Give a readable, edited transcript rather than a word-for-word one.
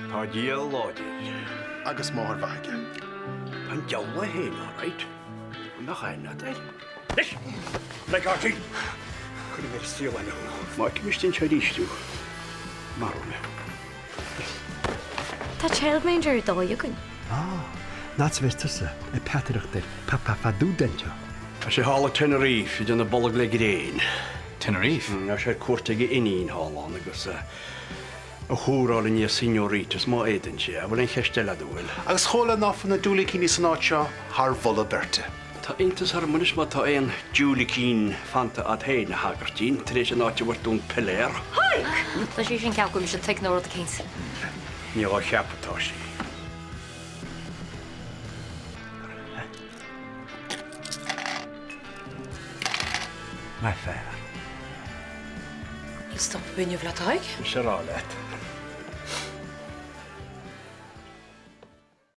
Tá Dia láidir. Agus máthair mhaith aige. Tá an diabhal é féin, all right. An mbeadh aithne agat air? Anois! Le cártaí! Cuirfidh mé ar an saol eile thú. Má fheicim istigh anseo arís thú, maróidh mé thú. Tá childminder ar dóigh againn. Ah, nach bhfuil tusa ag peataireacht ar Papa Fadúda anseo? Tá sé thall i Tenerife ag déanamh bolg le gréin. Tenerife? Tá sé ar cuairt ag a iníon thall ann agus ag húráil i ndiaidh señoritas má fhéadann sé. An bhfuil aon cheist eile agat, an bhfuil? Agus chuala ná fuil na diúilicíní san áit seo thar mholadh beirte. Tá iontas orm anois má tá aon diúilicín fanta a'd féin, a shagairtín, tar éis an áit a thabhairt do'n piléar. Tá sí sin ceap go mise tuig nó rud eicínt. Ní dhá cheap atá sí. Maith fear. Níl stop ag inniu le Tadhg. Mise a rá leat.